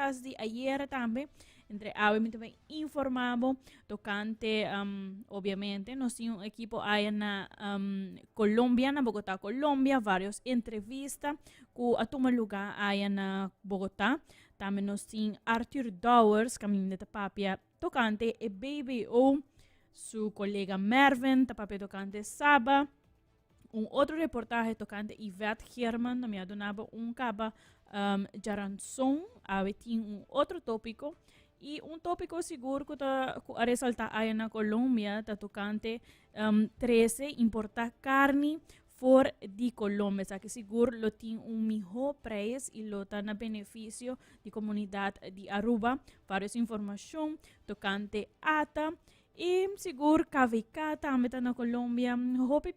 podcast di ayera tambe. Entre awe mi ta bai informa bo tocante, um, obviamente, nos tin un equipo aya na um, Colombia, na Bogotá, Colombia, varios entrevista cu a tuma lugar aya na Bogotá. Tambe nos tin Arthur Dowers, caminda ta papia tocante e BBO, su colega Mervin ta papia tocante Saba. Un otro reportahe tocante Yvette Geerman, no mi a dunabo un caba um, djaranzon, awe tin un otro tópico. Y un tópico sigur cu ta cu a resalta aya na Colombia ta tocante um, 13 importa carni for di Colombia. Esaki sigur lo tin un miho prijs y lo ta na beneficio di comunidad di Aruba. Varios informacion tocante ATA. Y sigur KVK tambe ta na Colombia. Hopi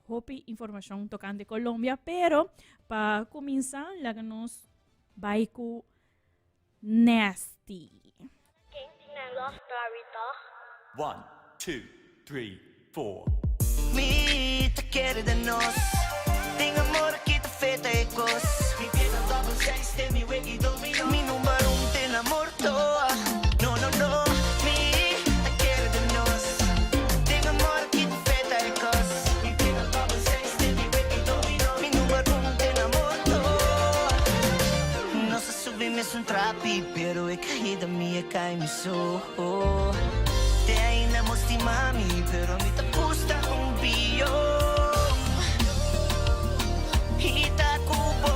hopi informacion tocante Colombia, pero pa cuminsa laga nos bai cu Nasty. Ken tin nan love story toch? One, two, three, four. Mi ta kere den nos. Tin amor aki ta feta e kos. Mi pie ta double size te mi weki domino. Mi number un te na morto. No no no. Mi ta kere den nos. Tin amor aki ta feta e kos. Mi pie ta double size te mi weki domino. Mi number un te na morto. Nos a subi mesun trapi pero e caida mi a cai mi so. Te ainda bo stima mi, pero mi ta gusta un bion. I ta ku bo,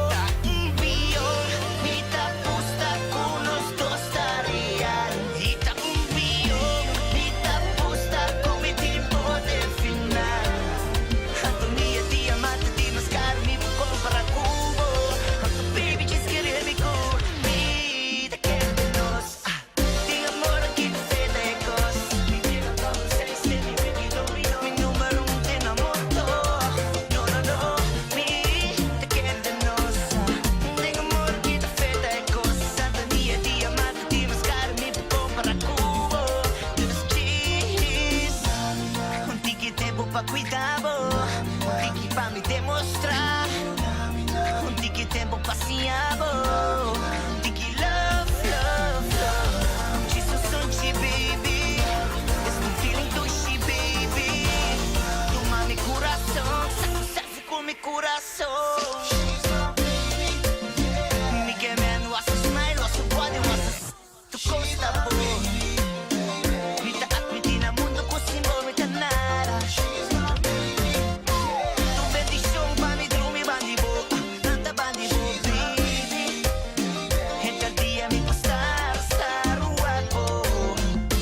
ta un bion. Mi ta gusta ku nos dos ta real. I ta un bion. Mi ta gusta ku mi tin poder final. Anto mi e diamante di mas caro mi por compara ku bo. Anto baby djis kere mi ku mi. Pa cuida bo, un tiki pa mi demostra, un tiki tempo pa siña bo. Tiki love, love, love. Djis un sunchi, baby. Es un feeling dushi, baby. Tuma mi curason, sa cu selfie cu mi curason. Mi ke man was a smile, was a body, was a Tu cos ta bo. Mi ta admiti na mundo cu sin bo mi ta nada. Tu bendicion pa mi drumi bandi bo, lanta bandi bo, baby. Henter dia mi por star, star wak bo.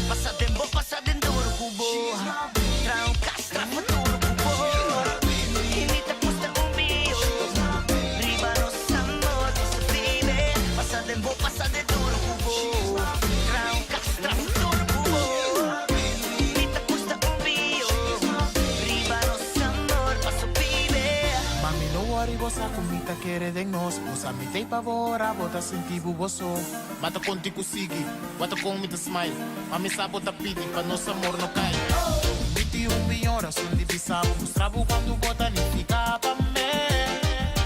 Pasa den bo, pasa den duro cu bo. Traha un cas, traha futuro cu bo. Y mi ta pusta un bio. Riba nos amor, pasa baby. Pasa den bo, pasa den duro cu bo. Traha un cas, traha futuro cu bo. Mi ta pusta un bio. Riba nos amor, pasa baby. Mami no worry bo sa cu mi ta kere den nos Bo sa mi t'ey pa bo ora bo ta sinti bo bo so Mata conti cu sigui, wata con mi ta smile Mami sa bo ta pidi pa nos amor no cay Mi tin un biyon rason di bisa bo Mustra bo cuanto bo ta nifica pa mi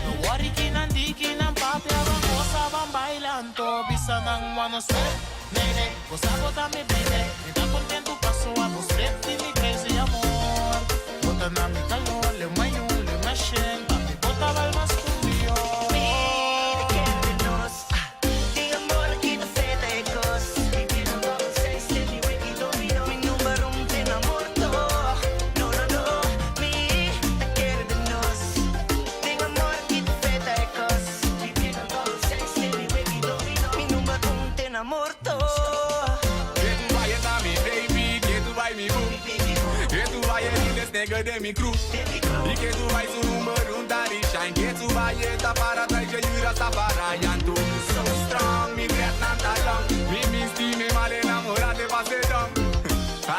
No worry kinan di kinan papia Ban goza ban baila anto bisa nan wano sweat Nene, bo sa bo ta mi baby Mi ta contento paso a bo strip di mi crazy amor Bo ta na mi calor, leu mayun, leu mashin Pa mi bo ta bal mas cu biyon. Mi ta kere den nos Tin amor aki ta feta e cos Mi number un te na morto No no no Mi ta kere den nos Tin amor aki ta feta e cos Mi number un te na morto. Ke tu bai na mi baby, ke tu bai mi boo. Ke tu bai e lindes nigga den mi crew. Y ke tu bai su number un ta di shine. Ke tu bai e ta para trai je yu Rastafari. Anto mi so strong, mi dread nan ta long. Mi misti mi mal enamora te pase dong.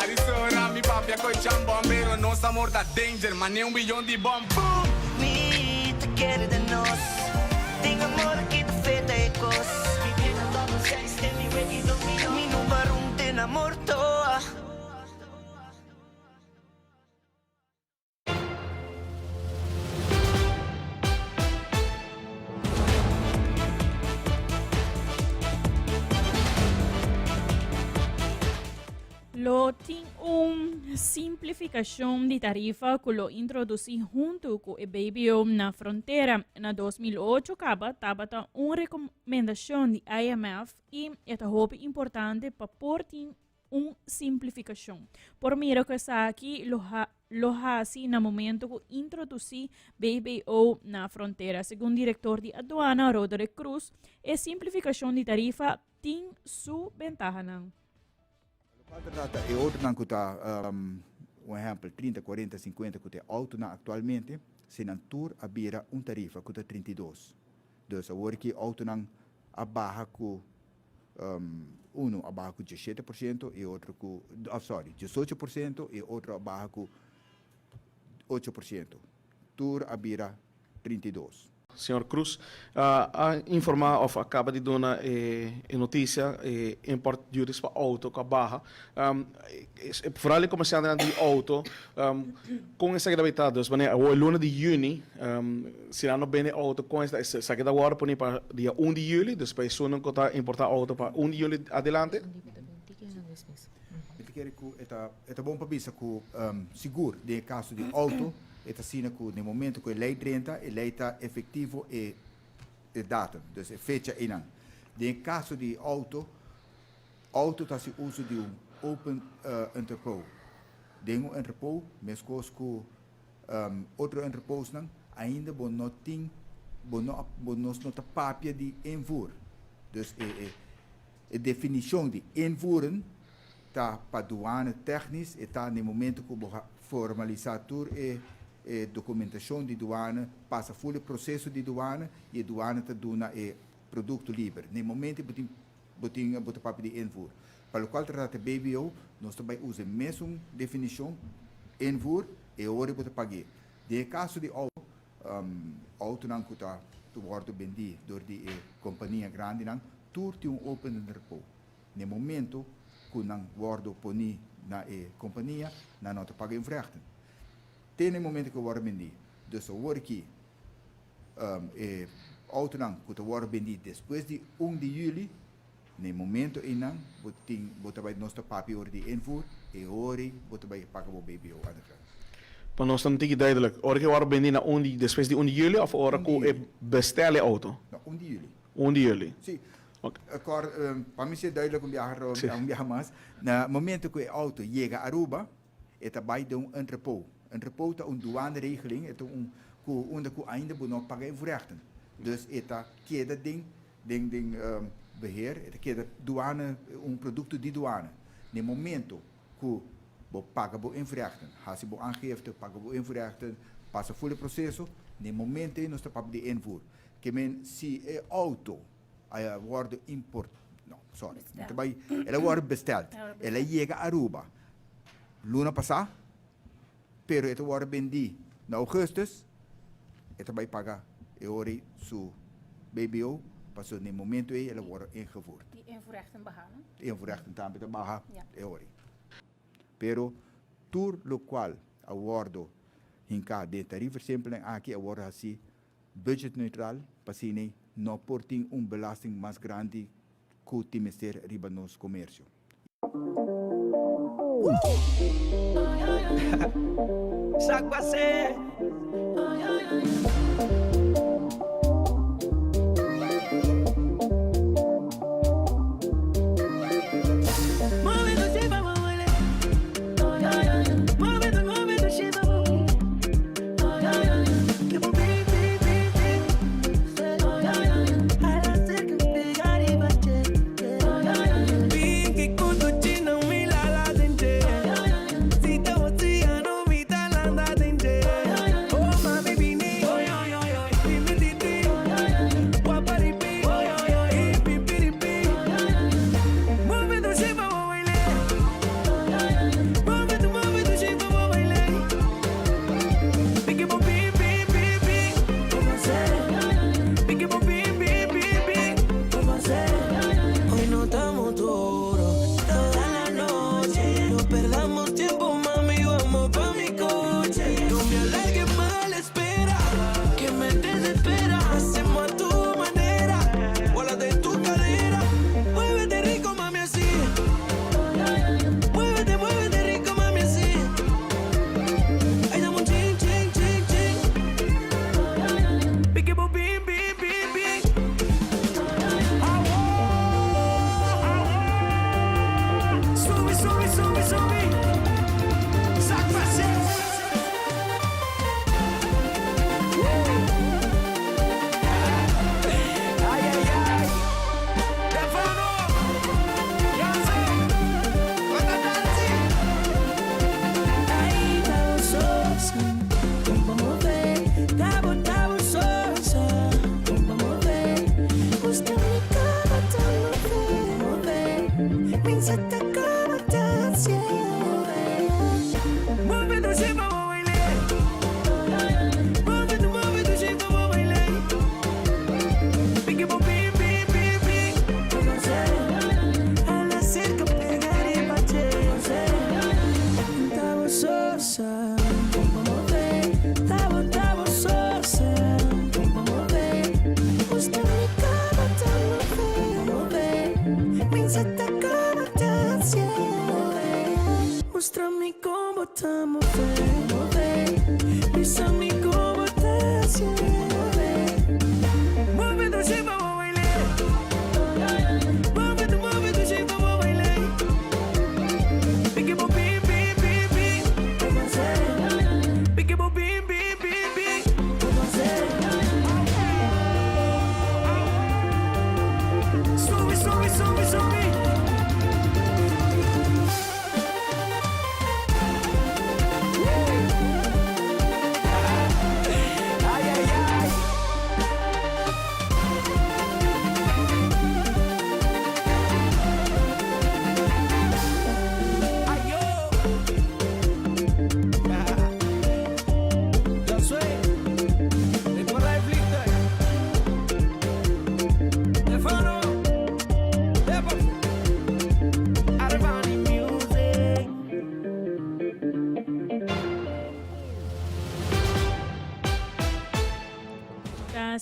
Arizona mi papia koi chambon, pero nos amor ta danger, mane un biyon di bom. Boom! Mi ta kere den nos. Tin amor aki ta feta e kos. Mi number un te na morto. Lo tin un simplificacion di tarifa cu lo introduci hunto cu e BBO na frontera. Na 2008 caba tabata un recomendacion di IMF y e ta hopi importante pa por tin un simplificacion. Por mira cu esaki lo lo haci na momento cu introduci BBO na frontera. Segun director di aduana Roderick Croes, e simplificacion di tarifa tin su bentahanan. Locual ta trata e otronan cu ta, un ehempel, 30, 40, 50 cu ta e autonan actualmente, si nan tur a bira un tarifa cu ta 32. Dus awor ki autonan a baha cu uno a baha cu 17% y otro cu, oh sorry, 18% y otro a baha cu 8%. Tur a bira 32. Señor Cruz a informa of a caba di duna e noticia e import duties pa auto cu a baha. Vooral e comerciantenan di auto con esaki ta bay ta? Dus wanneer awor e luna di juni si nan no bende auto con esaki ta wordo poni pa dia un di juli dus pa esunnan cu ta importa auto pa un di juli adelante? Mi ta kere cu e ta e ta bon pa bisa cu sigur den e caso di auto e ta asina cu den momento cu e ley drenta e ley ta efectivo e e datum, dus e fecha eynan. Den e caso di auto, auto ta haci uso di un open entrepot. Den un entrepot mescos cu otro entrepotsnan ainda bo no tin bo no bo nos no ta papia di invoer. Dus e e E definicion di invoeren ta pa douane technisch, e ta na e momento cu bo formalisa tur e e documentacion di douane, pasa full e proceso di douane y e douane ta duna e producto liber. Na e momento bo tin bo tin bo ta papia di invoer. Pa locual ta trata BBO, nos ta bay usa e mesun definicion, invoer, e ora bo ta pag'e. Den e caso di auto, Autonan ku ta wòrdu bendí dor di e kompania grandinan tur tin un open repo. Na e momento ku nan wòrdu poní na e kompania, nan no ta paga invrèchten. Te na e momento ku e wòrdu bendí. Dus awor ki e autonan ku ta wòrdu bendí despues di un di yüli, na e momento einan bo tin bo ta bai nos ta papia ora di invoer, e ora ei bo ta bai paga bo BBO aan de grens. Pa nos ta un tiki duidelijk, ora ku e wòrdu bendí na un di despues di un di yüli òf ora ku e bestèl e outo? No, un di yüli. Un di yüli. Si. Kor, pa mi ser duidelijk un biaha un biaha mas, na momento ku e outo yega Aruba, e ta bai den un entrepot. Entrepot ta un douaneregeling, e ta un ku unda ku ainda bo no paga invoerrechten. Dus e ta keda den Den den beheer e ta keda douane un producto di douane. Den momento cu bo paga bo invoerrechten, haci bo aangifte, paga bo invoerrechten, pasa full e proceso, den momento ey nos ta papia di invoer. Ke men si e auto a wordo import, no, sorry, mi ta bay, el a wordo besteld, el a yega Aruba luna pasa, pero e ta wòrdu bendí na ougùstùs, e ta bai paga e ora ei su BBO, pasobra na e momento ei el a wòrdu ingevoerd. I invoerrechten baha, no? Invoerrechten tambe ta baha e ora ei. Pero tur lokual a wòrdu hinká den e tariefversimpelingen aki a wòrdu hasí budgetneutral, pa asina ei no por tin un belasting mas grandi ku tin mester riba nos komersio. Ta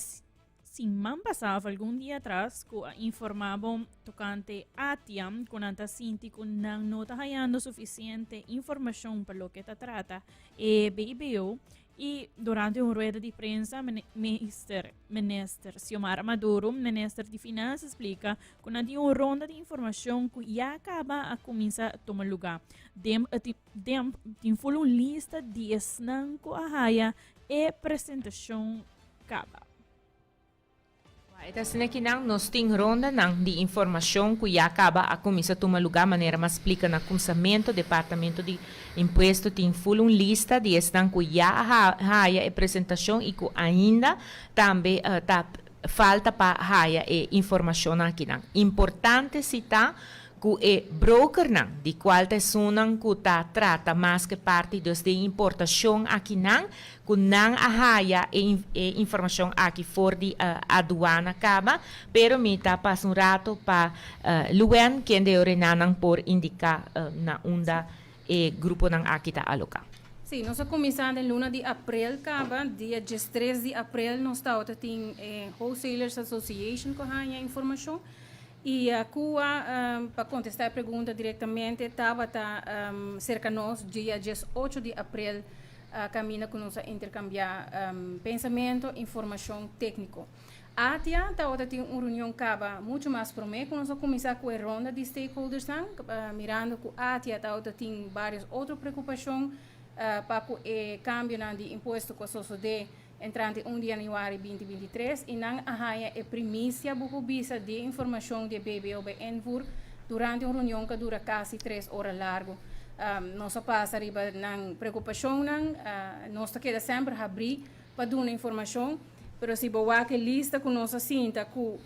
siman pasá of algun dia atras ku a informá bo tokante ATIA ku nan ta sinti ku nan no ta hayando sufisiente informashon pa loke ta trata e BBO i durante un rueda di prensa minister minister Xiomara Maduro minister di Finansa splika ku nan tin un ronda di informashon ku ya kaba a kuminsá tuma lugá. Den den tin ful un lista di esnan ku a haya e presentashon kaba. E ta asina ki nan nos tin rondanan di informashon ku ya kaba a kuminsá tuma lugá manera mas splika na kumsamentu. Departamento di Impuesto tin ful un lista di esnan ku ya a haya e presentashon i ku ainda tambe ta falta pa haya e informashonnan akinan. Importante si ta ku e brokernan, di kual ta esunnan ku ta trata mas ku e parti dus den importashon akinan, ku nan a haya e e informashon aki for di aduana kaba, pero mi ta pasa un rato pa Luen kende e orenanan por indiká na unda e gruponan aki ta aloká. Sí, nos a kuminsá den luna di aprel kaba, dia diestres di aprel nos tabata tin e Wholesalers Association ku a haña informashon i kua pa kontestá e pregunta direktamente tabata serka nos dia diesocho di aprel kaminda ku nos a interkambiá pensamentu, informashon tékniko. Atia tabata tin un reunion kaba muchu mas promé ku nos a kuminsá ku e ronda di stakeholdersnan, mirando ku Atia tabata tin vários otro preokupashon pa ku e kambionan di impuesto ku a sosodé entrante un di yanüari binti 23 i nan a haña e primisia bo por bisa di e informashon di e BBO bij invoer durante un reunion ku a dura kasi tres ora largu. Nos a pasa riba nan preokupashonnan, nos ta keda semper habrí pa duna informashon, pero si bo wak e lista ku nos a sinta ku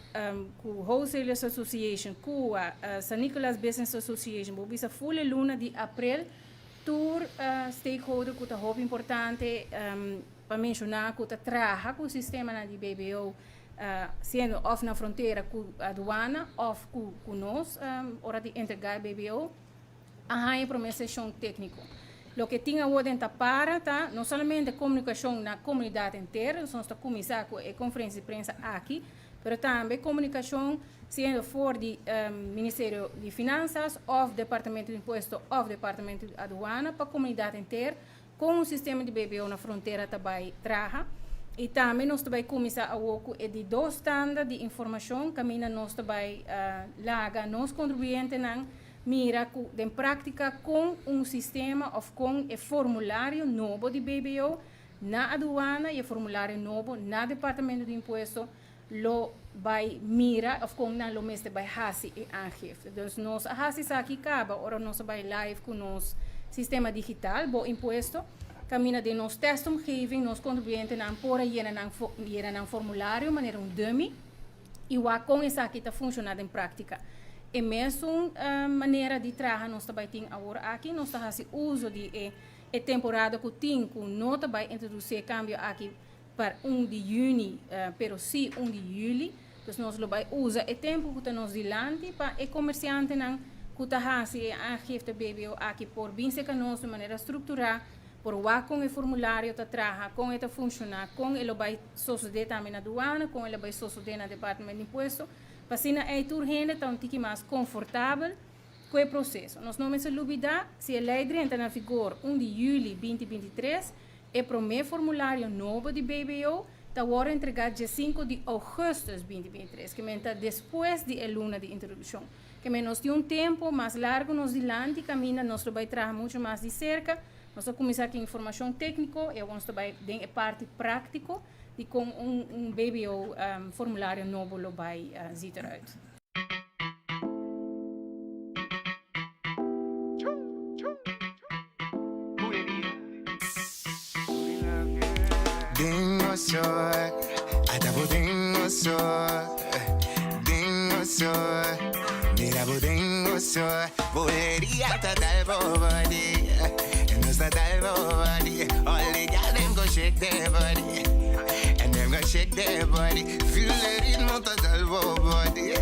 ku Wholesalers Association, kua, San Nicolas Business Association, bo bisa ful e luna di aprel tur stakeholder ku ta hopi importante pa menshoná ku ta traha ku sistemanan di BBO siendo òf na frontera ku aduana òf ku ku nos ora di entregá e BBO. A haña e promé seshon tékniko. Loke tin awor den ta para ta no solamente komunikashon na komunidat henter, nos nos ta kuminsá ku e konferensia di prensa aki, pero tambe komunikashon siendo for di Ministerio di Finansas òf Departamento di Impuesto òf Departamento di Aduana pa komunidat henter kon un sistema di BBO na frontera ta bai traha. I tambe nos ta bai kuminsá awor ku e di dos tanda di informashon kaminda nos ta bai laga nos kontribuyentenan Mira ku den práktika kon un sistema òf kon e formulario nobo di BBO na aduana i e formulario nobo na Departamento di Impuesto lo bai mira òf kon nan lo mester bai hasi e aangifte. Dus nos a hasi esaki kaba ora nos a bai live ku nos sistema digital, Bo Impuesto, kaminda den nos testomgeving nos kontribuyentenan por a yena nan yena nan formulario manera un dummy i wak kon esaki ta funshoná den práktika. E mesun manera di traha nos ta bai tin awor aki. Nos ta hasi uso di e e temporada ku tin ku no ta bai introdusí e kambio aki pa un di yüni pero sí un di yüli. Dus nos lo bai usa e tempu ku ta nos dilanti pa e komersiantenan ku ta hasi e aangifte BBO aki por bin serka nos di manera strukturá, por wak kon e formulario ta traha, kon e ta funshoná, kon e lo bai sosodé tambe na duana, kon e lo bai sosodé na Departamento di Impuesto. Pa asina ei tur hende ta un tiki mas konfortabel ku e proseso. Nos no mester lubidá, si e lei drenta na vigor un di yüli binti 23, e promé formulario nobo di BBO ta wòrdu entregá diesinku di ougùstùs 2023, ke men ta despues di e luna di introdukshon. Ke men nos tin un tempu mas largu nos dilanti kaminda nos lo bai traha muchu mas di serka. Nos a kuminsá ku informashon tékniko i awor nos ta bai den e parti práktiko di kon un BBO formulario nobo lo bai ziet eruit. Den oso, ata bo den oso, den oso, mira bo den oso, boleria ta dal bo body, nos ta dal bo body, all the gal dem go shake their body, and them go shake their body, feel the ritmo ta dal bo body,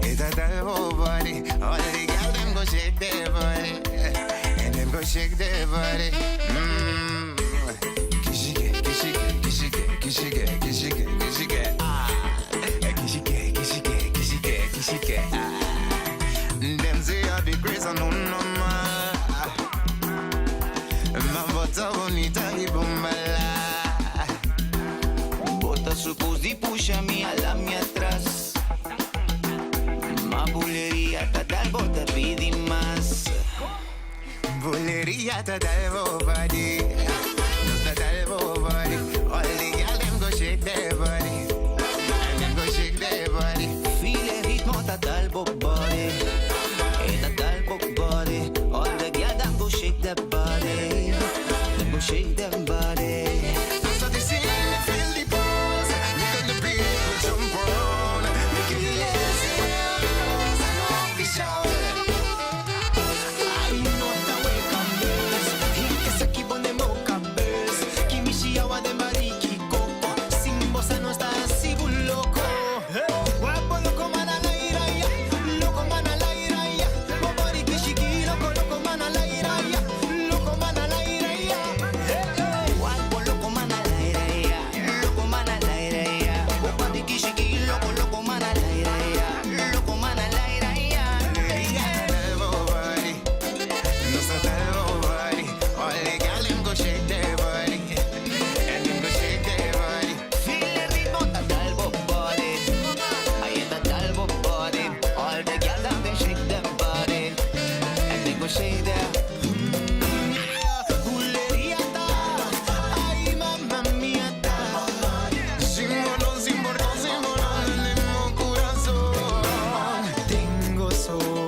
e ta dal bo body, all the gal dem go shake their body, and them go shake their body. Kishike, kishike, kishike, kishike, kishike, kishike, ah. Kishike, kishike, kishike, kishike, ah. Them say I be crazy, no normal. Ma bota bonita y bombala. Bota su pos di pusha mi ala mi atras. Ma buleria ta dal bota pidi mas. Buleria ta dal bo body. Nos ta dal bo body. All the gyal them go shake their body. And them go shake their body. Feel e ritmo ta dal bo body. E ta dal bo body. All the gyal them go shake their body. Them go shake their body. So they sing and feel the pulse. Make all the people jump around. Make it lazy because I know we shout. I know the way come Hike bone moka bes. Kimishi awa de mariki koko. Sin bossa no está así loco. Guapo loco mana la ira ya. Loco mana la ira ya. Bobori kishiki loco loco mana la ira ya. Loco mana la ira ya. Guapo loco mana la ira ya. Loco mana la ira ya. Bobori kishiki loco loco mana la ira ya. Loco mana la ira ya. Buleria ta dal bo body. Nos ta dal bo body. All the gyal them go shake their body. And them go shake their body. Feel el ritmo ta dal bo body. Ahí está dal bo body. All the gyal down they shake their body. And they go shake their Buleria ta, ay mamma mia ta. Sin bolón, sin bordón, sin bolón, en el mismo corazón. Tengo sol,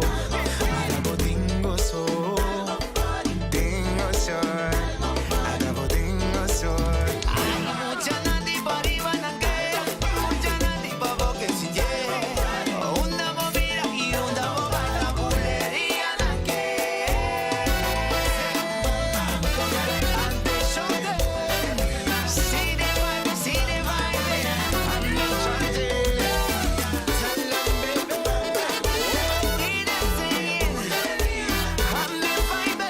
mira bo tengo sol. Tengo sol, ahora bo tengo sol. Ay, mucha nandi pa riba na ke, mucha nandi pa boke sinje. Una movida y una bobada, buleria na ke. Ante shote, si de baile, si de baile. Ante shote, y de seguir, ande baile,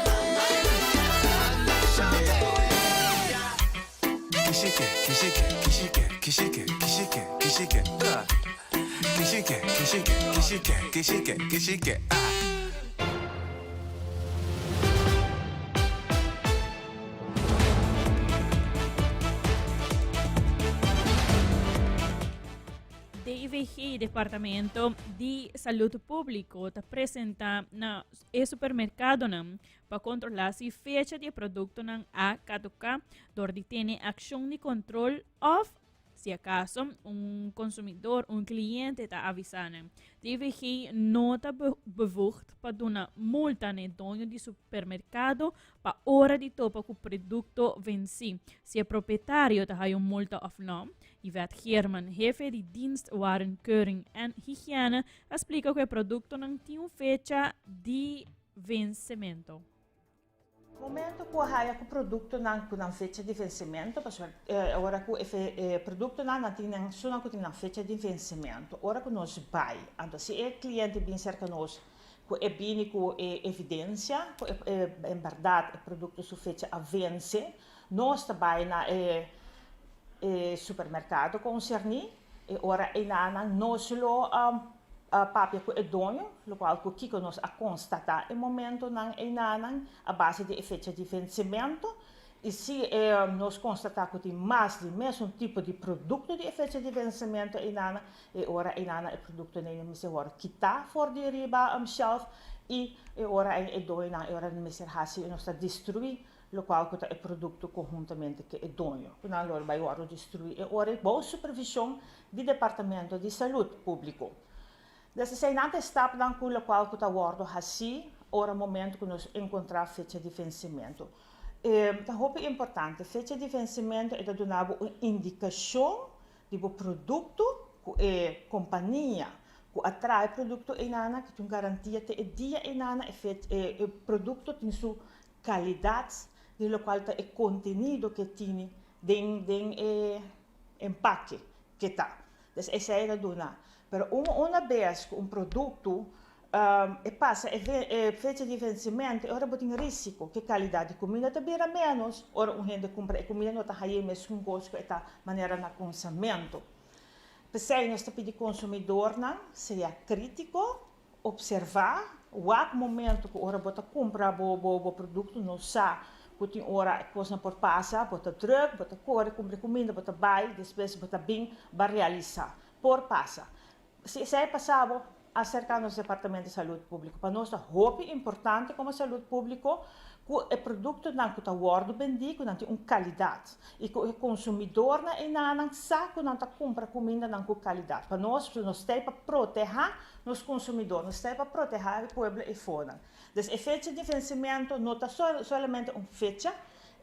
ande shote. Kishike, kishike, kishike, kishike, kishike, kishike, ah. Kishike, kishike, kishike, kishike, kishike, ah. DIVG, Departamento di Salud Público, ta presenta na e supermercadonan pa controla si fecha di e productonan a caduca door di tene accion di control of. Si acaso un consumidor, un cliente ta avisa nan. DVG no ta bevoegd pa duna multa n'e doño di supermercado pa ora di topa cu producto venci. Si e propietario ta haya un multa of no, Yvette Geerman, hefe di Dienst Warenkeuring en Hygiëne, a splica cu e productonan tin un fecha di vencimento. Momento cu a haya cu productonan cu nan fecha di vencimento, pasobra ora cu e productonan nan tin nan esunnan cu tin nan fecha di vencimento, ora cu nos bay, anto si e cliente bin cerca nos cu e bini cu e evidencia cu en berdad e producto su fecha a vence, nos ta bay na e supermercado concerni, e ora eynanan nos lo papia cu e doño, locual cu kico nos a constata e momentonan eynanan a base di e fecha di vencimento, y si nos constata cu tin mas di mesun tipo di producto di e fecha di vencimento eynanan, e ora eynanan e productonan ey mester worde kita for di riba shelf y e ora ey e doñonan e ora mester haci nos ta destrui locual cu ta e producto conhuntamente cu e doño, cu nan lo bay wordo destrui e ora ey bou supervision di Departamento di Salud Publico. Des esey nan ta e stapnan cu locual cu ta wordo haci ora momento cu nos encontra fecha di vencimento. E ta hopi importante, fecha di vencimento e ta duna bo un indicacion di bo producto cu e compania cu a traha e producto eynana cu tin un garantia te e dia eynana e e producto tin su Kalidat di lokual ta e kontenido ke tini den den e empake ke ta. Des esei ta duna. Pero un una bes ku un produkto e pasa e e fecha di vensimentu e ora bo tin risiko ke kalidat di kuminda ta bira ménos, ora un hende kumpra e kuminda no ta hañ'é mesun kos ku e ta manera na kunsamentu. P'esei nos ta pidi konsumidornan sea kritiko. Observá, wak momento ku ora bo ta kumpra bo bo produkto no sa ku tin ora e kosnan por pasa, bo ta drùk, bo ta kore kumpra e kuminda, bo ta bai, despues bo ta bin ba realisá. Por pasa. Si esei pasa bo, aserká nos Departamento di Salud Públiko. Pa nos ta hopi importante komo Salud Públiko ku e produktonan ku ta wòrdu bendí ku nan tin un kalidat i ku e konsumidornan einanan sa ku nan ta kumpra kumindanan ku kalidat. Pa nos, nos ta ei pa protehá nos konsumidor, nos ta ei pa protehá e pueblo eifonan. Dus e fecha di vensimentu no ta solamente un fecha,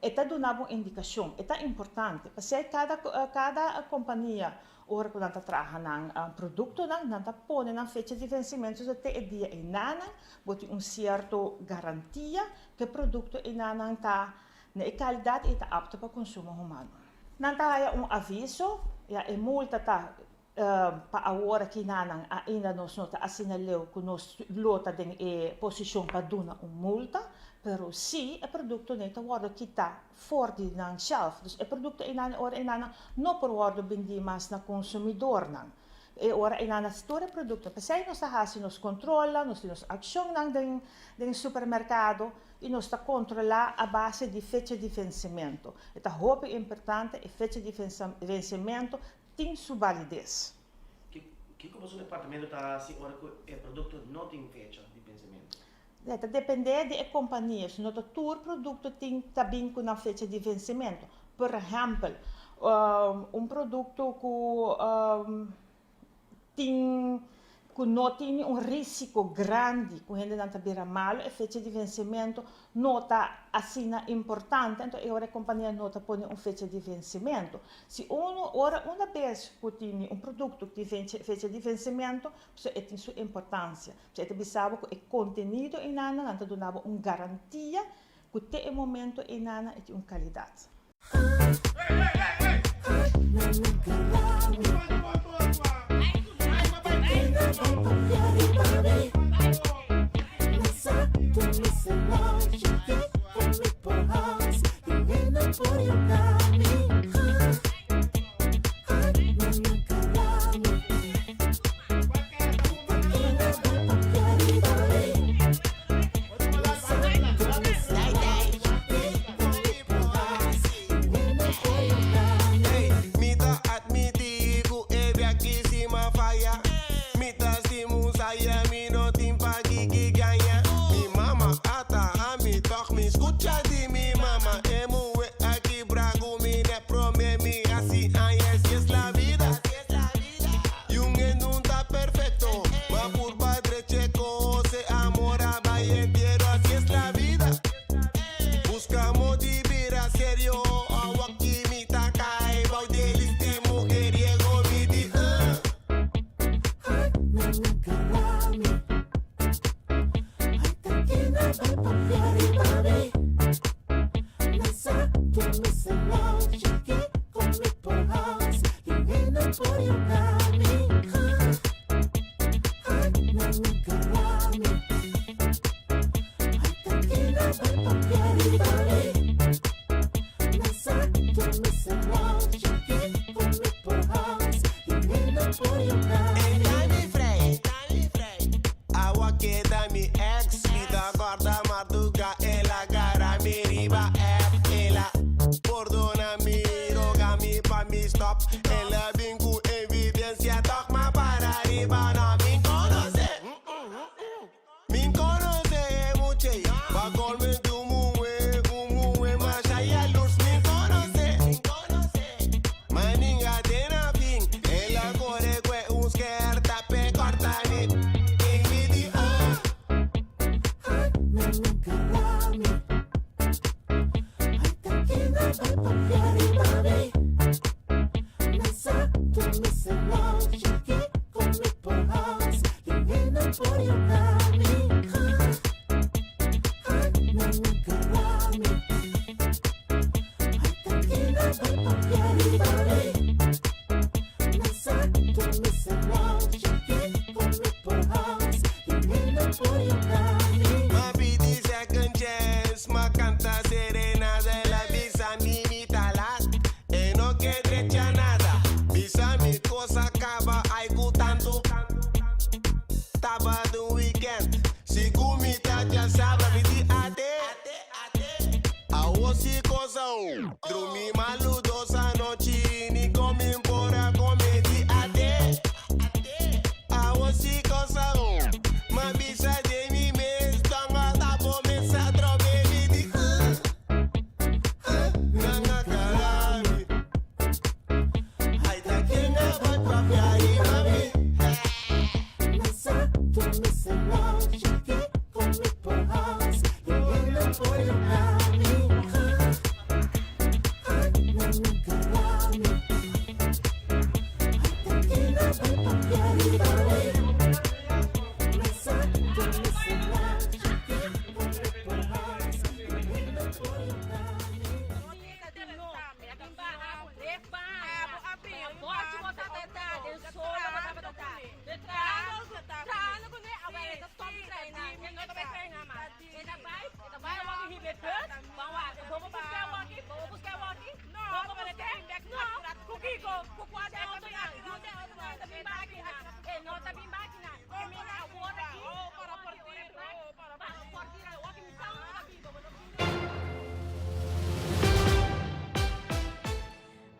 e ta duna bo un indikashon, e ta importante. P'esei kada kada kompania Ora ku nan ta traha nan produktonan, nan ta pone nan fecha di vensimentu so te e dia einanan bo tin un sierto garantia ku e produkto einanan ta na e kalidat i ta apto pa konsumo humano. Nan ta haya un aviso, ya e multa ta pa awor akinanan ainda nos no ta asina leu ku nos lo ta den e posishon pa duna un multa, pero si e produkto nei ta wòrdu kitá for di nan shelf. Dus e produkto einan e ora einan no por wòrdu bindí mas na konsumidornan. E ora einan tur e produkto. P'esei nos ta hasi nos kontrolnan, nos tin nos akshonnan den den supermerkado i nos ta kontrolá a base di fecha di vensementu. E ta hopi importante e fecha di vensementu tin su balides. Kiko boso departamento ta hasi ora ku e produkto no tin fecha di vensementu? E ta dependé di e kompania, si no ta tur produkto tin ta bin ku nan fecha di vensementu. Por ehèmpel, un produkto ku tin ku no tini un risiko grandi ku hendenan ta bira malu, e fecha di vensementu no ta asina importante, anto e ora e kompania no ta pone un fecha di vensementu. Si unu ora una bes ku tini un produkto ku tin fecha di vensementu, pasobra e tin su importansia. P'esei e ta bisa bo ku e kontenido einana nan ta duna bo un garantia ku te e momento einana e tin un kalidat. Mi ta admiti ku e bia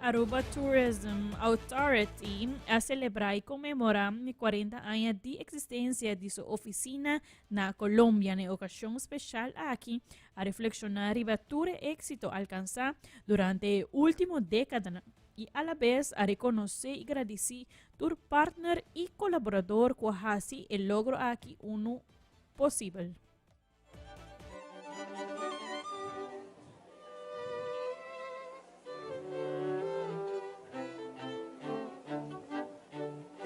Aruba Tourism Authority a celebra y conmemora 40 aña di existencia di su oficina na Colombia. Na ocasion special aki a reflexiona riba tur e exito alcansa durante e ultimo decadanan y alabes a reconoce y gradici tur partner y colaborador cu a haci e logro aki uno posibel.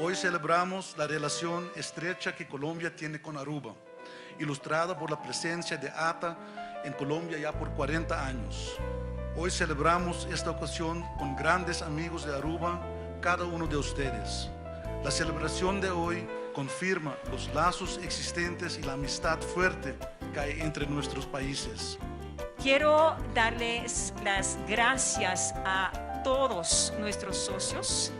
Hoy celebramos la relación estrecha que Colombia tiene con Aruba, ilustrada por la presencia de ATA en Colombia ya por 40 años. Hoy celebramos esta ocasión con grandes amigos de Aruba, cada uno de ustedes. La celebración de hoy confirma los lazos existentes y la amistad fuerte que hay entre nuestros países. Quiero darles las gracias a todos nuestros socios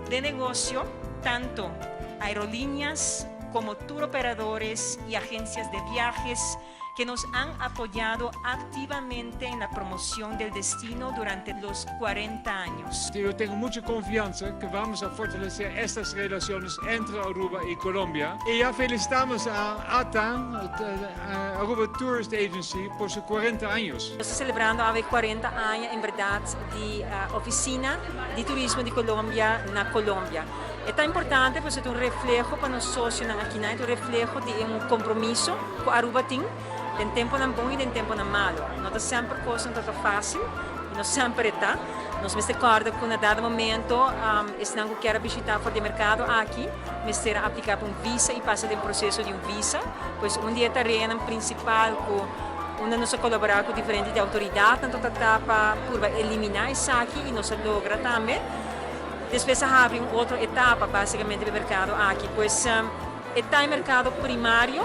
de negocio, tanto aerolíneas como tour operadores y agencias de viajes que nos han apoyado activamente en la promoción del destino durante los 40 años. Yo tengo mucha confianza que vamos a fortalecer estas relaciones entre Aruba y Colombia. Y ya felicitamos a ATA, a Aruba Tourist Agency, por sus 40 años. Nos ta celebrando awe 40 aña en berdad di Oficina di Turismo di Colombia na Colombia. E ta importante pasobra e ta un refleho pa nos socionan akinan, e ta un refleho di e un compromiso cu Aruba tin den temponan bon y den temponan malo. No ta semper cosnan ta ta facil y no semper e ta. Nos mester kòrda ku na dado momento esnan ku kier a bishitá for di e merkado aki mester a apliká pa un visa i pasa den proseso di un visa. Pues un di e tareanan prinsipal ku unda nos a kolaborá ku diferente di outoridatnan ta tratá pa purba eliminá esaki i nos a logra tambe. Despues a habri un otro etapa básikamente pa e merkado aki. Pues e ta e merkado primario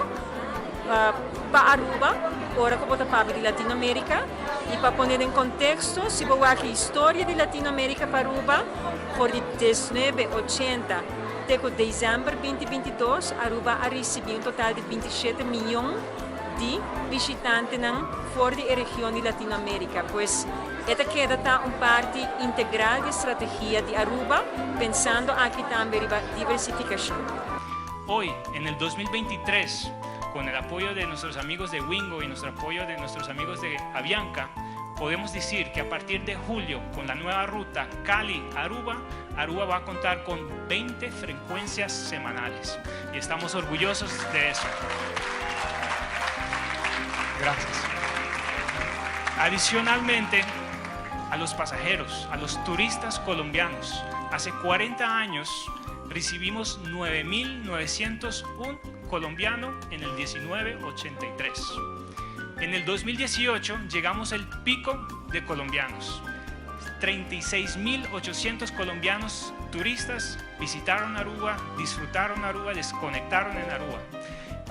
pa Aruba ora ku bo ta papia di Latinoamérika. I pa pone den konteksto, si bo wak e historia di Latinoamérika pa Aruba, for di desnuebe ochenta te ku desèmber 2022, Aruba a risibí un total di 27 mion di bishitantenan for di e region di Latinoamérika. Pues e ta keda ta un parti integral di e strategia di Aruba, pensando aki tambe riba diversifikashon. Hoy, en el 2023, con el apoyo de nuestros amigos de Wingo y nuestro apoyo de nuestros amigos de Avianca, podemos decir que a partir de julio, con la nueva ruta Cali-Aruba, Aruba va a contar con 20 frecuencias semanales. Y estamos orgullosos de eso. Gracias. Adicionalmente, a los pasajeros, a los turistas colombianos, hace 40 años recibimos 9.901 colombiano en el 1983. En el 2018 llegamos al pico de colombianos. 36.800 colombianos turistas visitaron Aruba, disfrutaron Aruba, desconectaron en Aruba.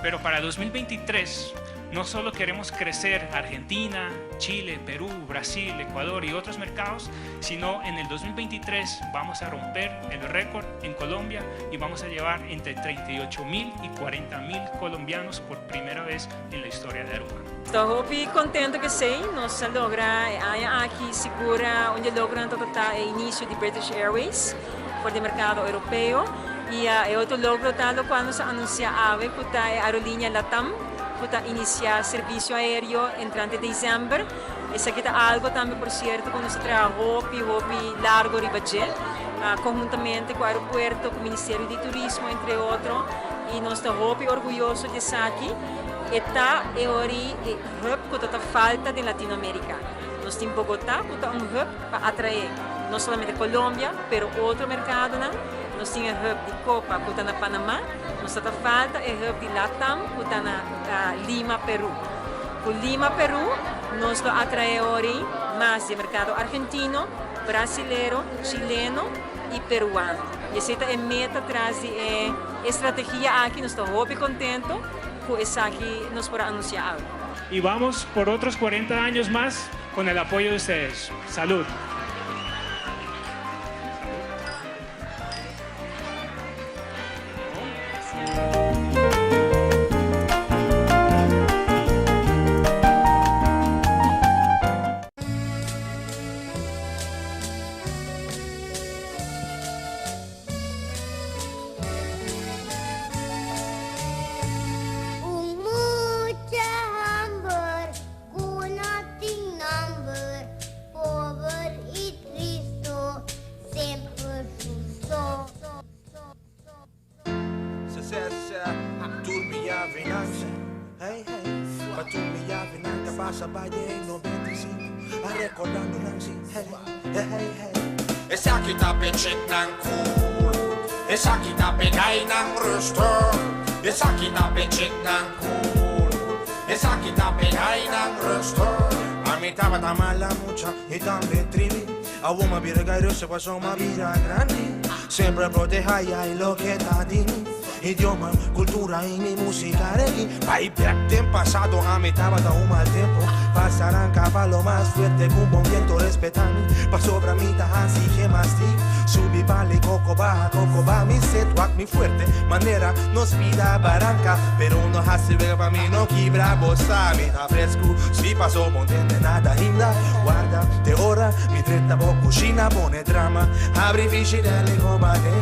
Pero para 2023 no solo queremos crecer Argentina, Chile, Perú, Brasil, Ecuador y otros mercados, sino en el 2023 vamos a romper el récord en Colombia y vamos a llevar entre 38 mil y 40 mil colombianos por primera vez en la historia de Aruba. Ta hopi contento cu esey nos a logra e aña aki sigur un di e logronan ta ta e inicio di British Airways for di mercado europeo y e otro logro ta locual nos a anuncia awe cu ta e aerolinea LATAM cu ta inicia servicio aereo entrante december. Esaki ta algo tambe por cierto cu nos a traha hopi hopi largo riba dje conhuntamente cu aeropuerto, cu Ministerio di Turismo entre otro y nos ta hopi orguyoso di esaki. E ta e ori e hub cu ta ta falta den Latinoamerica. Nos tin Bogota cu ta un hub pa atrae no solamente Colombia pero otro mercadonan. Nos tin e hub di Copa cu ta na Panama. Nos ta ta falta e hub di Latam cu ta na Lima, Peru. Cu Lima, Peru nos lo atrae ori mas di e mercado argentino, brasilero, chileno y peruano. Y esey ta e meta tras di e estrategia aki. Nos ta hopi contento cu esaki nos por a anuncia awe. Y vamos por otros 40 años más con el apoyo de ustedes. Salud! Un mucha hòmber ku no tin nòmber, pober i tristu, semper su so. Tur mi yavenan, hey hey Pa tur mi yavenan ta pasa bai den 95 A recordando nan si, hey, hey, hey Esaki ta p'e chicknan cool Esaki ta p'e guynan rustig Esaki ta p'e chicknan cool Esaki ta p'e guynan rustig Ami tabata mala mucha y tambe tribi Awor m'a bira guy rustig paso m'a bira grandi Semper proteha y loke ta di mi Idioma, cultura y mi musica reggae Bai bek den pasado ami tabata un mal tempo Pasarán caba lo mas fuerte cu bon viento Respeta mi pasobra mi ta haci gimnastiek Subi bali coco baha coco ba mi set wak mi fuerte Manera nos pida baranca Pero no haci wega pa mi no kibra Bo sa mi ta fresco si paso bon tende nada ainda Warda te ora mi drenta bo cushina pone drama Habri frigidaire y combate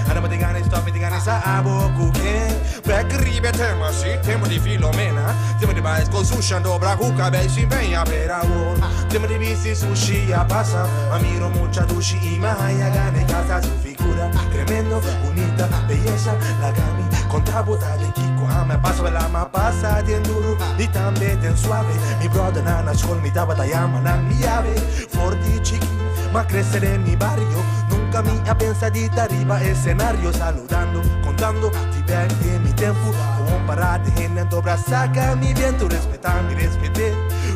Anda bo tin gana di stop mi tin gana di sa abo cu ken Bek riba e tema si tempo di Filomena Tempo di bai con sushi ando bra cu cabey sin peña Pero awor tempo di bisti sushi a pasa Ma miro mucha dushi y mi a haya gana di casa Su figura tremendo bunita beyesa Laga mi conta bo ta den kico ami a pasa Wela mi a pasa den duro y tambe den suave Mi brothernan na school mi tabata yama nan mi yabe For di chiki. M'a crece den mi bario Nunca mi a pensa di ta riba escenario Saludando, contando, di bek den mi tempo Gewoon para den hende anto brasa mi biento Respeta mi respete,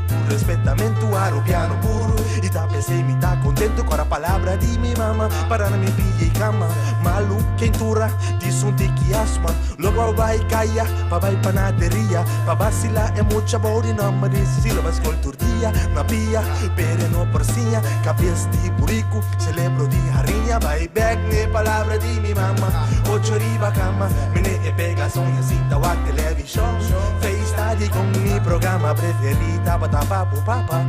puro respetamento Arubiano puro Y ta pesey mi ta contento Cora palabra di mi mama Para na mi pia y cama Malo, quentura, di un tiki asma Logo bay caya, pa bay panaderia Pa vacila e mucha body nomber di Cecilia Ba tur dia, na pia, pero no por siña Cabes di burico, celebro di hariña Bay bek n'e palabra di mi mama Ocho riba cama, mene e pega soña Sinta wak television Feesta di cu mi programa preferi Tabata papu papa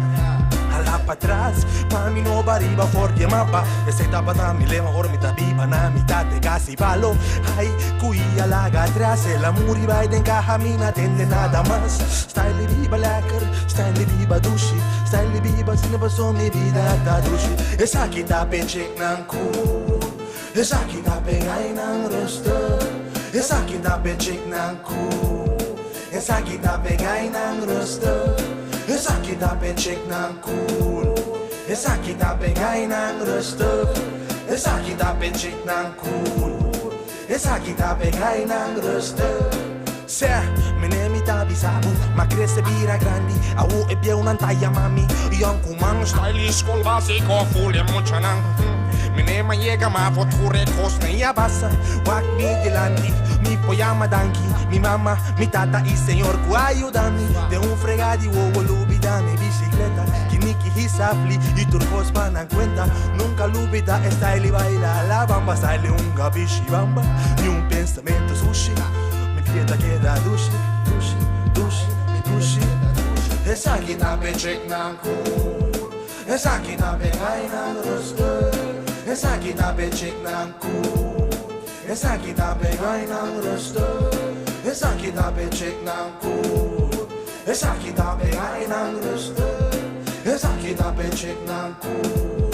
Hala patras, pa mi no bariba for di mapa Esey tabata mi lema, ora mi ta biba na mitad di casi palo Ay, cuia laga atras, el a muri bay den caha mi n'a tende nada mas Style biba lekker, style biba dushi Style biba asina paso mi bida ta dushi Esaki ta p'e chicknan cool Esaki ta p'e guynan rustig Esaki ta p'e chicknan cool Esaki ta p'e guynan rustig Esaki ta p'e chicknan cool Esaki ta p'e guynan rustig Esaki ta p'e chicknan cool Esaki ta p'e guynan rustig Sê, mene mi ta bisabu, m'a crece bira grandi, awo e bieunan ta yama mi, yoncuman stylish scol basico full e muchanan. Mene m'a yega m'a futuro e cosnan ya pasa, wak mi dilanti, mi por yama danki, mi mama, mi tata y Señor cu a yuda mi, den un frega di wowo lubida mi bicicleta, kiniki hisafli y tur cos pa nan cuenta, nunca lubida style y baila la bamba, style un gabishi bamba, ni un pensamento sushi. Mi pia ta keda dushi, dushi, dushi, dushi. Esaki ta p'e chicknan cool. Esaki ta p'e guynan rustig. Esaki ta p'e chicknan cool. Esaki ta p'e guynan rustig. Esaki ta p'e chicknan cool. Esaki ta p'e guynan rustig. Esaki ta p'e chicknan cool.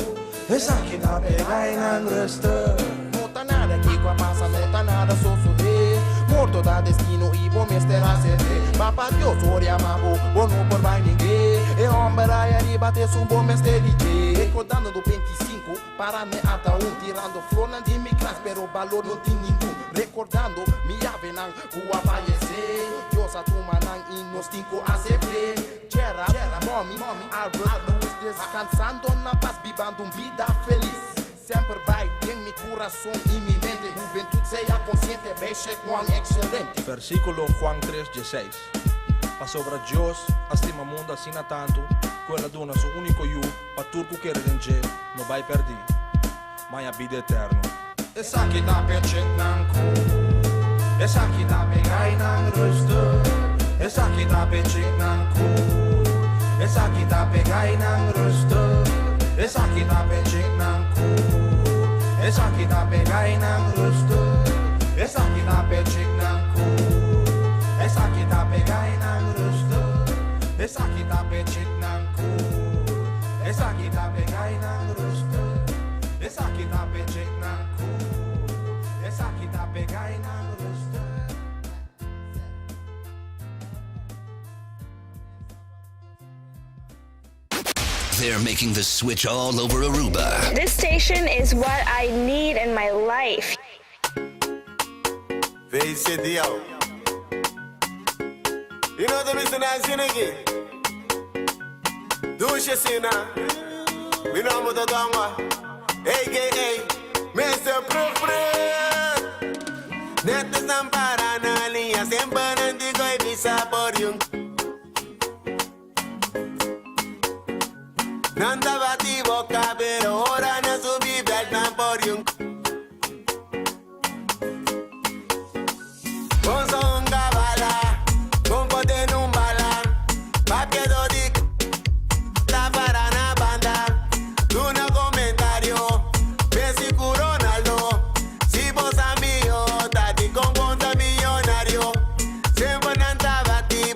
Esaki ta p'e guynan rustig. No ta nada kico a pasa, no ta nada sosode. Morto ta destino y bo mester acepta. Papa Dios ora yama bo, bo no por bay nenga. E homber ey ariba ta esun bo mester di. Recordando do 25, para me ata un tirando flor di mi klas, pero balor no tin ningun. Recordando mi yavenan, cu a fayece. Dios a tuma nan y nos tin cu acepta. Gerard, mommy, Albert, Luis descansando na paz, bibando un bida feliz. Semper bay den mi curason y mi mente. Hubentud sea consciente, beshe cuan excelente. Versiculo Juan 3:16. Pasobra Dios a stima mundo asina tanto, cu el a duna su unico yiu, pa tur cu kere den dje, no bay perdi, ma haya bida eterno. Esaki ta p'e chicknan cool. Esaki ta p'e guynan rustig. Esaki ta p'e chicknan cool. Esaki ta p'e guynan rustig. Esaki ta p'e chicknan cool. Esaki ta p'e guynan rustig. Esaki ta p'e chicknan cool. Esaki ta p'e guynan rustig. Esaki ta p'e chicknan cool. Esaki ta p'e guynan rustig. Esaki ta p'e chicknan cool. Esaki ta p'e guynan rustig. They're making the switch all over Aruba. This station is what I need in my life. VCDO. You know the reason I'm singing. Dushi asina. Mi nomber ta Donga. AKA Mr. Proof Net esnan para na liña, semper nan tin cu bisa por un. Nan ta bati boca, pero ora nan subi bek nan por un. Bon son gabala, bon pote nun bala, papia di ta para na banda, duna comentario, Messi cu Ronaldo, si bo amigo, tati con conta millonario, semper nan ta bati.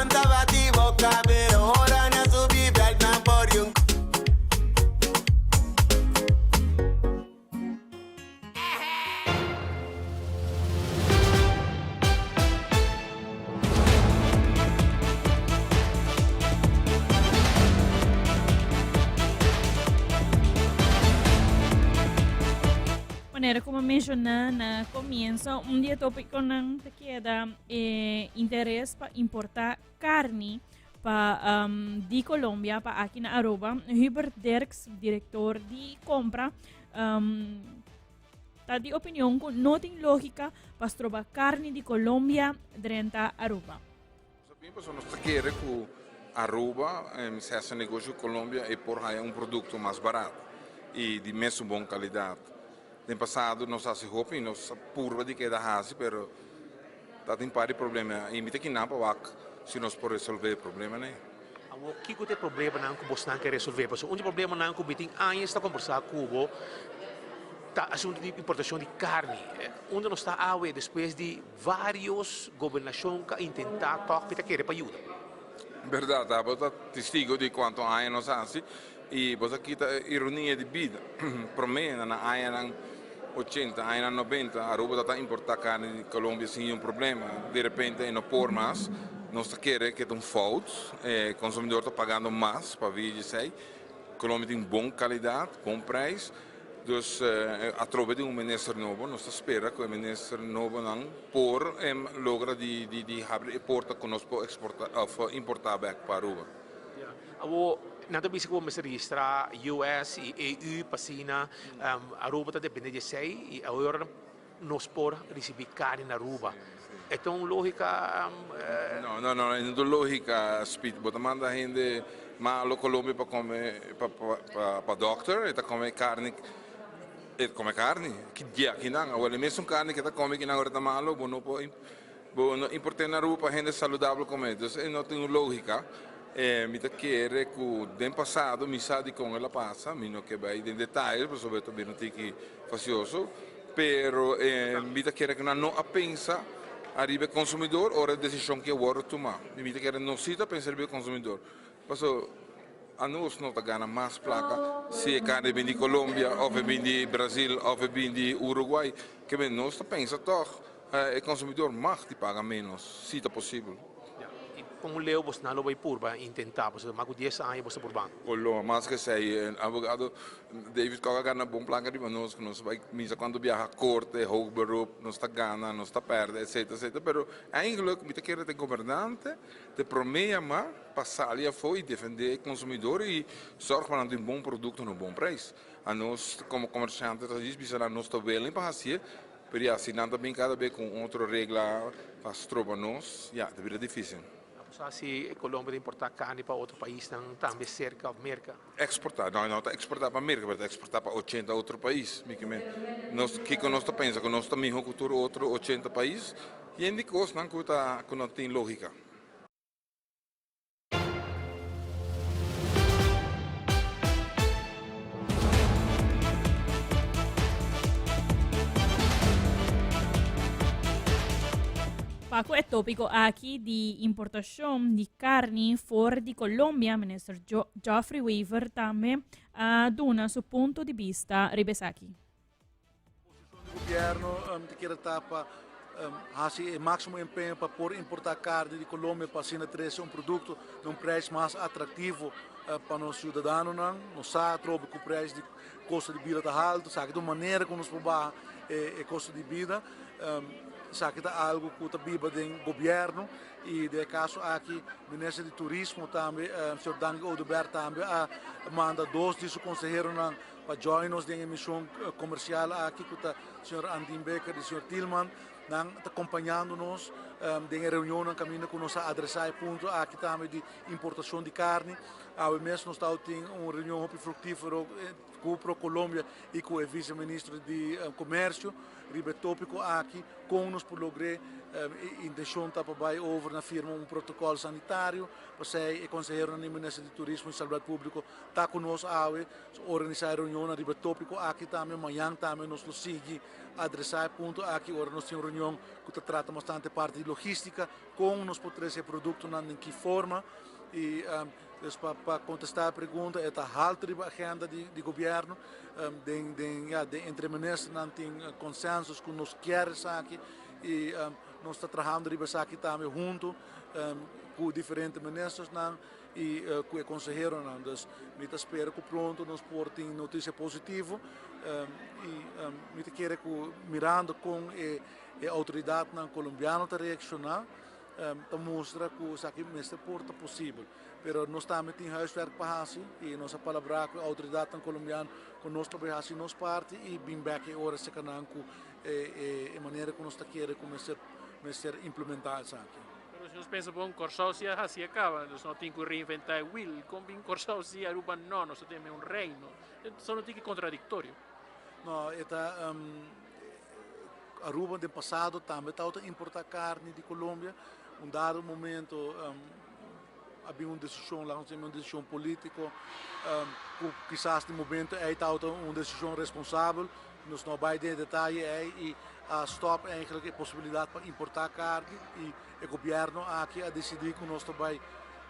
Nan ta bati boca, pero ora nan subi veld nan por un. Manera como menciona na comienzo, un di e tópiconan ta keda e interes pa importa carni pa um, di Colombia pa aki na Aruba. Hubert Dirks, director di compra, um, ta di opinion ku no tin lógica pa stroba carni di Colombia drenta Aruba. Pasobra nos ta kere ku Aruba si hasi negoshi ku Colombia e por haya un produkto mas barato i di mesun bon kalidat. Den pasado nos hasi hopi i nos a purba di keda hasi pero ta tin par di problema i mi ta kinan pa wak si nos por resolve e problemanan ei. Awor kiko ta e problemanan ku bosnan ke resolve? Pasobra un di e problemanan ku mi tin añas ta kombersá ku bo ta asuntu di importashon di karni. Unda nos ta awe despues di Varios gobernashon ka intentá tòg mi ta kere pa yuda. Bèrdat, abo ta testigo di kuantu aña nos hasi i bo ta kita e ironia di bida. Promé na nan añanan ochenta, añanan nobenta, Aruba ta ta importá karni di Colombia sin niun problema. Di repente e no por mas. Nos ta kere ke ta un fout. E konsumidor ta pagando mas pa via di esei. Colombia tin bon kalidat, bon preis. Dus atrobe di un minister nobo nos ta spera ku e minister nobonan por logra di di habri e porta ku nos por eksporta òf importá bèk pa Aruba. Awor nan ta bisa ku bo mester registrá US i EU pa asina Aruba ta depende di esei i awor nos por risibí karni na Aruba. E ta un lógika? No, no, no, e no ta un lógika, Speed. Bo ta manda hende malo Colombia pa kome, pa, pa, pa dòkter, e ta kome karni, e ta kome karni. Ki dia kinan? Awor e mesun karni ke ta kome kinan ora ta malo, bo no por, bo no import'é na Aruba pa hende saludabel kome. Dus e no tin un lógika. E mi ta kere ku den pasado mi sa dikon el a pasa, mi no ke bai den detaye pasobra e ta bira un tiki fasioso. Pero e mi ta kere ku nan no a pensa ariba e konsumidor ora e desishon ke wòrdu tumá. Mi ta kere nos si ta pensa riba e konsumidor. Paso anos no ta gana mas plaka si e karni bin di Colombia òf e bin di Brazil òf e bin di Uruguay. Ke men nos ta pensa tòg e konsumidor mag di paga ménos si ta posibel. I kon leu bos nan lo bai purba intentá? Pasobra mas ku dies aña bos ta purbando. Olo, mas ku esei, e abogado David Kok a gana bon plaka riba nos, ku nos bai misa kuantu biaha korte, hoog beroep, nos ta gana, nos ta pèrdè, etsetera, etsetera. Pero eigenlijk mi ta kere ta e gobernante ta e promé yamá pa sali afó i defendé e konsumidor i sòrg pa nan tin bon produkto na un bon preis. Anos komo komersiante ta djis bisa nan nos ta willing pa hasié, Pero ya, si nan ta bin cada be cu un otro regla pa stroba nos, ya, ta bira dificil. A bo sa si Colombia ta importa carni pa otro paisnan tambe cerca of Merca? Exporta? No, no ta exporta pa Merca, pero ta exporta pa ochenta otro pais. Mi ke men, nos, kico nos ta pensa? Cu nos ta miho cu tur otro ochenta pais? Yen di cosnan cu ta, cu no tin logica. Pa ku e tópiko aki di importashon di karni for di Colombia, Minister Geoffrey Wever tambe a duna su punto di bista riba esaki. Gobierno ta kere ta pa haci e maximo empeño pa por importa carne di Colombia pa asina trece un producto na un prijs mas atractivo pa nos ciudadanonan. Nos sa atrobe cu prijs di costo di bida ta halto, esaki ta un manera cu nos por baha e costo di bida. Esaki ta algo cu ta biba den gobierno y den e caso aki Minister di Turismo tambe, señor Dangui Oduber tambe a manda dos di su conseheronan Pa join nos den e mision comercial aki cu ta señor Andin Becker y señor Tilman. Nan ta compañando nos den e reunionnan caminda cu nos a adresa e punto aki tambe di importacion di carni. Awe mes nos tawata tin un reunion hopi fructifero cu ProColombia y cu e vice ministro di Comercio riba e topico aki con nos por logre. E intencion ta pa bay over na firma un protocol sanitario, pasey e conseheronan di Minister di Turismo y Salubridad Publico ta cu nos awe, organisa e reunionnan riba e topico aki tambe, mañan tambe nos lo sigui adresa e punto aki ora nos tin un reunion cu ta trata bastante parti di logistica, con nos por trece e productonan, den ki forma y dus pa pa contesta e pregunta e ta halto riba agenda di di gobierno, den den ya den entre ministernan tin consensus cu nos kier esaki y nos ta trahando riba esaki tambe hunto cu diferente ministersnan y cu e conseheronan. Dus mi ta spera cu pronto nos por tin noticia positivo y mi ta kere cu mirando con e autoridadnan colombiano ta reacciona ta mustra cu esaki mester por ta posibel. Pero nos tambe tin huiswerk pa haci y nos a palabra cu e autoridadnan colombiano cu nos ta bay haci nos parti y bin bek e ora cerca nan cu e manera cu nos ta kere cu mester mester implementa esaki. Pero si nos pensa bon, Kòrsou si a hasi a kaba, nos no tin ku reinventá e wiel. Kon bin Kòrsou si, Aruba no, nos ta tene un reino. Esei no tin ki kontradiktorio. No, e ta Aruba den pasado tambe tabata importá karni di Colombia. Un dado momento a bin un desishon, laga nos yama un desishon polítiko, ku kisas den momento ei tabata un desishon responsabel. Nos no a bai den e detaye ei i a stòp eigenlijk e posibilidat pa importá karni i e gobièrnu aki a disidí ku nos ta bai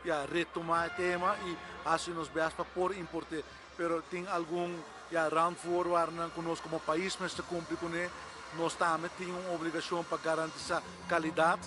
ya retomá e tema i hasi nos bèst pa por import'é. Pero tin algun ya randvoorwaardennan ku nos komo pais mester kumpli kuné. Nos tambe tin un obligashon pa garantisá kalidat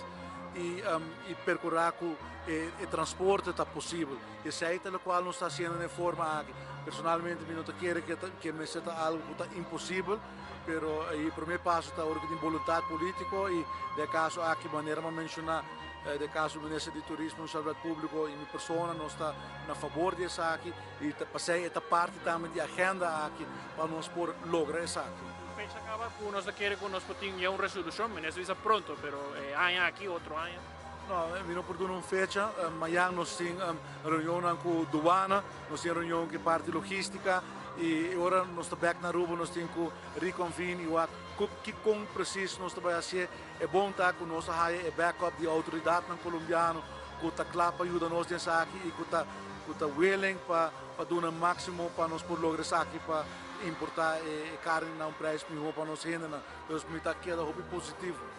i i perkurá ku e transporte ta posibel. Esei ta lokual nos ta hasiendo den e forma aki. Personalmente mi no ta kere ke mester ta algo ku ta imposibel, pero e prome paso ta ora ku tin boluntat politiko i den e kaso aki manera mi a menshoná den e kaso minister di Turismo i Salubridad Públiko i mi persona nos ta na fabor di esaki i pasei e ta parti tambe di agenda aki pa nos por logra esaki. Fecha kaba ku nos ta kere ku nos por tin ya un resolushon, minister bisa pronto, pero e aña aki otro aña. No, mi no por duna un fecha. Mañan nos tin reunionnan ku duana, nos tin reunion ku e parti logistica i ora nos ta bek na Aruba nos tin ku reconvene i wak kikon precies nos ta bai hasié. E bon ta ku nos a haya e backup di outoridatnan kolombiano ku ta kla pa yuda nos den esaki i ku ta ku ta willing pa pa duna máksimo pa nos por logra esaki pa importá e karni na un prijs mihó pa nos hendenan. Dus mi ta keda hopi positivo.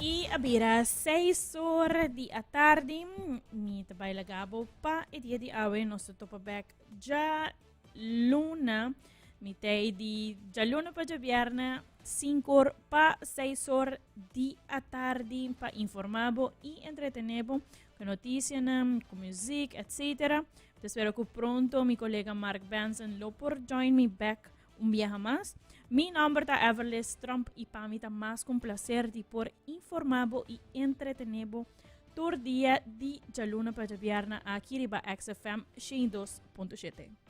I a bira 6 or di atardi. Mi ta bai laga bo pa e dia di awe. Nos ta topa back dja luna. Mi tei di djaluna pa djabièrnè 5 or pa 6 or di atardi pa informa bo i entretene bo ku notisianan, ku muziek, etc. Ta spera ku pronto mi kolega Mark Benson lo por join mi back un biaha mas. Mi nomber ta Everlis Tromp i pa mi ta mas ku un placer di por informa bo i entretene bo tur dia di djaluna pa djabièrnè aki riba XFM 102.7.